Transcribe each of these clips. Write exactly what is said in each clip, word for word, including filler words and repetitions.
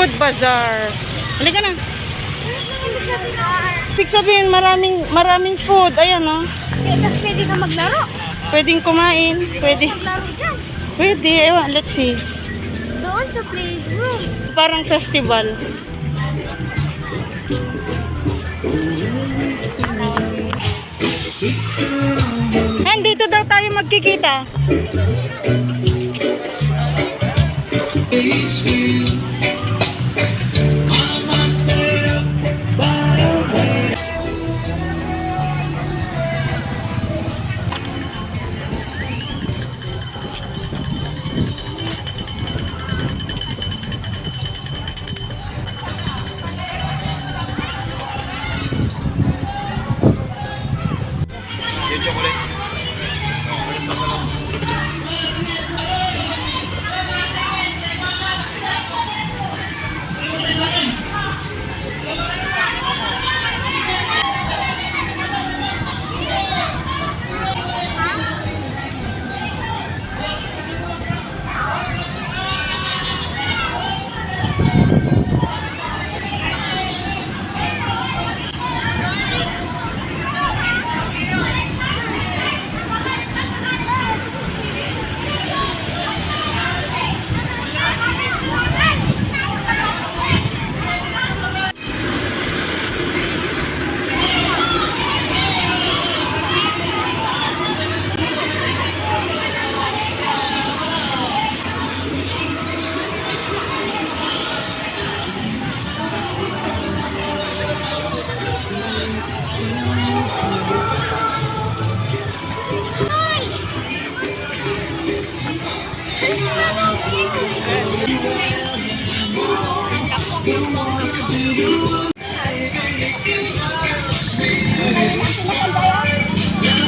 Food bazaar. Halika na. Ibig sabihin, maraming, maraming food. Ayan, oh. Tapos pwede ka maglaro. Pwedeng kumain. Pwede. Maglaro dyan. Pwede. Ewan, let's see. Doon sa playroom. Parang festival. Han, dito daw tayo magkikita.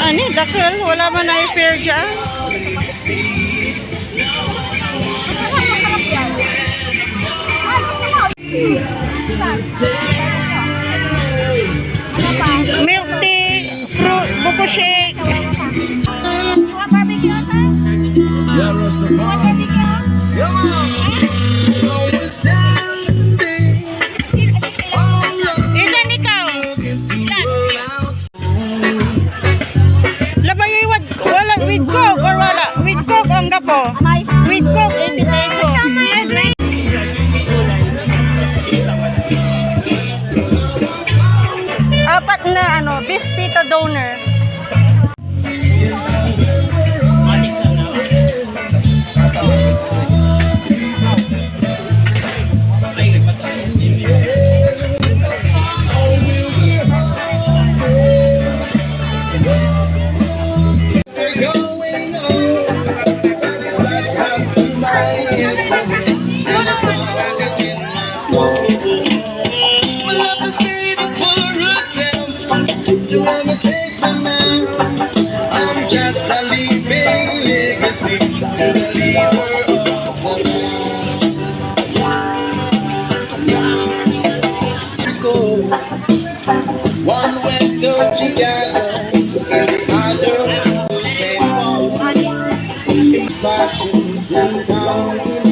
Ani, dakel, wala man ay fair dyan. Milk tea, fruit, buko shake. Mga barbecue, sir? Mga barbecue? Ilan ikaw? Ilan? Labayoy wad, wala, with Coke or wala? With Coke, anggapo. Amay. With Coke, eighty pesos. Apat na, ano, beef pita doner. I'm just a living legacy to the leader of the Mexico. One went to Chicago, and the other went to Saint Paul. Fashion soon come to know.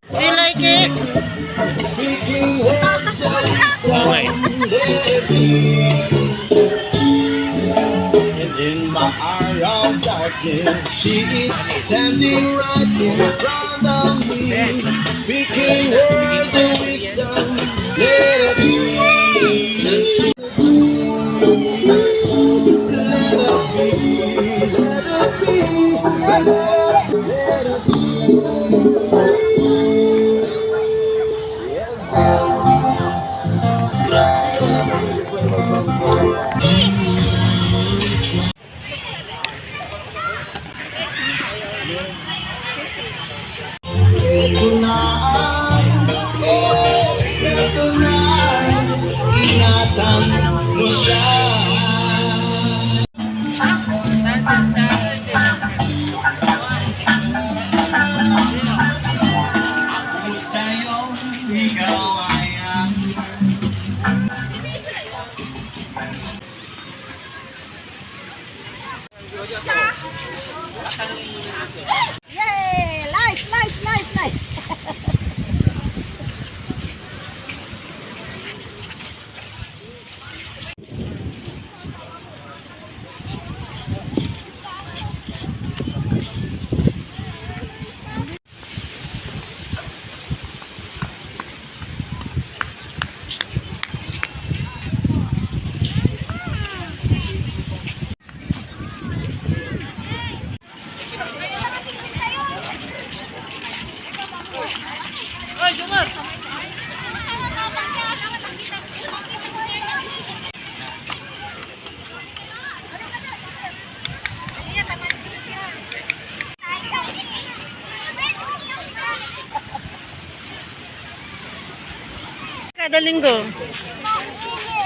Do you like it? Speaking words of wisdom, let it be. And in my hour of darkness, she is standing right in front of me. Speaking words of wisdom, let it be. Yay! Life, life, life, life! Kada linggo.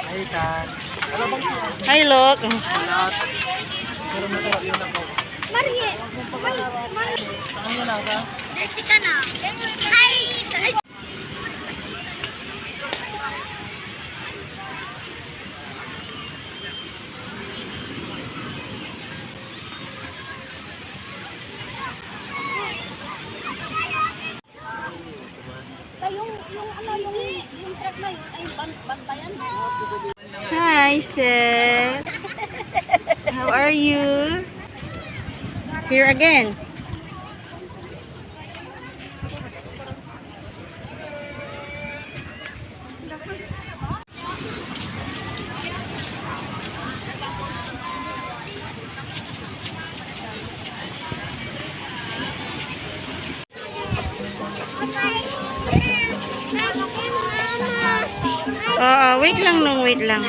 Hi, Tan. Hi, Lok. Lahat. Pero masarap yun ako. Marie. Ano na ka? Jessica na. Hi. Yung, yung ano, yung, yung truck na yun, ay, ban-, ban ba yan? Hi, sir. How are you? Here again. Oo, wait lang, Nong, wait lang.